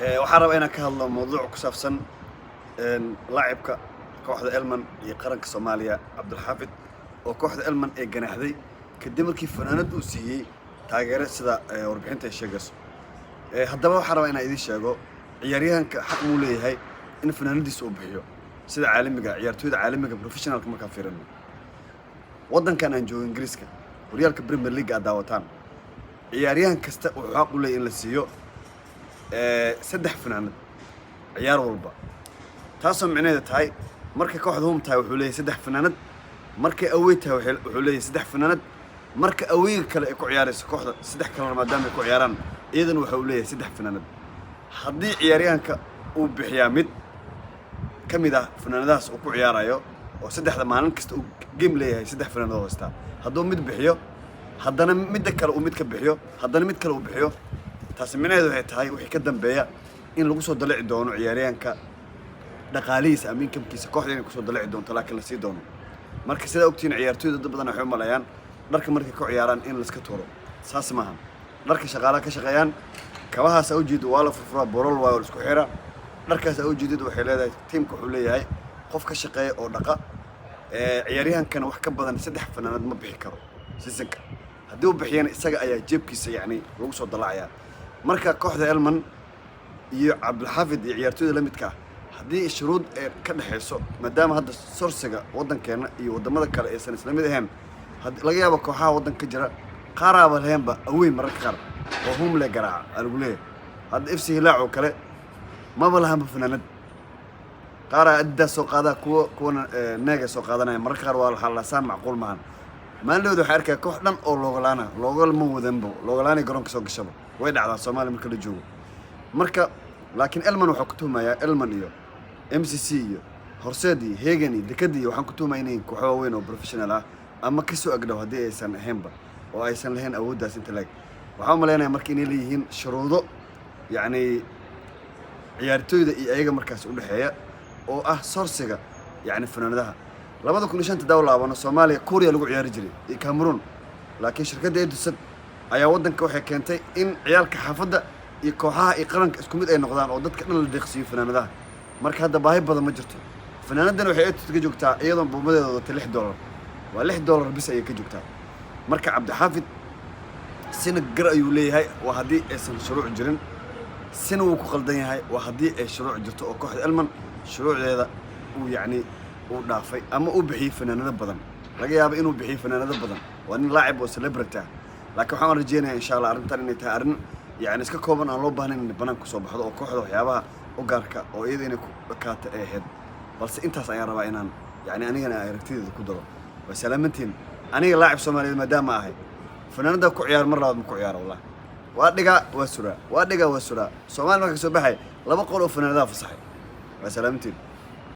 Waxaan rabaa inaan ka hadlo mawduuc ku saabsan laacibka kooxda Elman iyo qaranka Soomaaliya, Cabdulxaafid, oo kooxda Elman ay ganaaxday kadib markii fanaanad uu siiyey taageere, sida warbixinta ay sheegayso. Haddaba waxaan rabaa inaan idiin sheego, ciyaaryahanka xaq muu leeyahay in fanaanadiisa uu bixiyo? Sida caalamiga, ciyaartooyda caalamiga, professionalka markaan fiirino, waddankan aan joogo, Ingiriiska, horyaalka Premier League aad daawataan, ciyaaryahan kasta wuxuu xaq u leeyahay in la siiyo saddex fanaanad ciyaar walba, taasoo micnaheedu tahay markay kooxda home tahay wuxuu leeyahay saddex fanaanad, markay away tahay wuxuu leeyahay saddex fanaanad, marka awayga kale ay ku ciyaarayso kooxda saddex kalena maadaama ay ku ciyaaraan, iyadana waxa uu leeyahay saddex fanaanad. Haddii ciyaaryahanka uu bixiyaa mid ka mid ah fanaanadahaas uu ku ciyaarayo, oo saddexda maalin kasta uu game leeyahay saddex fanaanad oo haystaa, hadduu mid bixiyo, haddana midda kale uu mid ka bixiyo, haddana mid kale uu bixiyo, taasi micnaheedu waxay tahay wixii ka dambeeya in lagu soo dalici doono ciyaaryahanka dhaqaalihiisa ama incomekiisa kooxda inay kusoo dalici doonto, laakiin la sii doono. Marka sidaa ogtihiin, ciyaartooyda dad badan waxay u maleeyaan dharka markay ku ciyaaraan in laiska tuuro. Saas maaha. Dharka shaqaalaha ka shaqeeyaan, kabahaas aa ujeedo waa la furfuraa, bolol waayo, la isku xiraa. Dharkaas aa ujeedid waxay leedahay, tiimka wuxuu leeyahay qof ka shaqeeya oo dhaqa. Ciyaaryahankana wax ka badan saddex fanaanad ma bixi karo seasonka. Haddii uu bixiyana, isaga ayaa jeebkiisa yacni lagu soo dalacayaa. Marka kooxda Elman iyo Cabdulxaafid iyo ciyaartooyda la midka ah, haddii shuruud ee ka dhexayso, maadaama hadda sourcega waddankeena iyo waddamada kale aysan isla mid ahayn, laga yaabo kooxaha waddanka ka jira qaaraaba laheenba awey, mararka qaar oo home le garaaca aa lagu leeyahay. Hadda FC Hilaac oo kale maba lahanba fanaanad. Qaaraa Adidas soo qaadaa, kuwa kuwana Nike soo qaadanaya. Mararka qaar waa lasaan macquul maahan. Maalin waxay arkaya koox dhan oo logo la'aana, logo ma wadanbo, logo la'aanay garoonka soo gashaba. Way dhacdaa Soomaaliya marka la joogo. Marka laakiin Elman waxaa ku tuhmayaa, Elman iyo MCC iyo Horseed iyo Hegan iyo Dekada iyo waxaan ku tuhmaya inay kooxo waaweyn oo professional ah ama kasoo agdhow, haddii aysan ahaynba oo aysan lahayn awooddaas inta laeg. Waxaan u malaynaya marka inay leeyihiin shuruudo yacni ciyaartooyda iyo ayaga markaas udhexeeya oo ah sourcega yacni fanaanadaha. 2005-ta daaw laabano, Soomaaliya Kuuriya lagu ciyaari jiray iyo Cameroon, laakiin shirkadda Edusad ayaa waddanka waxay keentay in ciyaalka xaafadda iyo kooxaha iyo qaranka isku mid ay noqdaan oo dadka dhan la deeqsiiyo fanaanadaha. Marka hadda baahi badan ma jirto. Fanaanadan waxay Edusad ka joogtaa, iyadoon buumadeeda wadata, $6. Waa $6 bis ayay ka joogtaa. Marka Cabdixaafid sina gar ayuu leeyahay, waa haddii aysan shuruuc jirin. Sina wuu ku qaldan yahay, waa haddii ay shuruuc jirto oo kooxda Elman shuruucdeeda uu yacni uu dhaafay ama uu bixiyey fanaanado badan. Laga yaabo inuu bixiyey fanaanado badan, waa nin laacib oo celebrity ah. Laakiin waxaan rajeynaya, insha Allah, arrintan inay tahay arrin yacni iska kooban, aan loo baahnayn inay banaanka kusoo baxdo oo kooxda waxyaabaha u gaarka oo iyada inay ku dhakaata ay ahayd. Balse intaas ayaan rabaa inaan yacni anigana aragtideeda ku daro. Waa salaamantiin. Aniga laacib Soomaaliyeed maadaama ahay, fanaanada ku ciyaar mar labaad ma ku ciyaaro wallahi. Waa dhigaa, waa suraa, waa dhigaa, waa suraa. Soomaali marka soo baxay laba qol oo fanaanadaha fasaxay. Waa salaamantiin.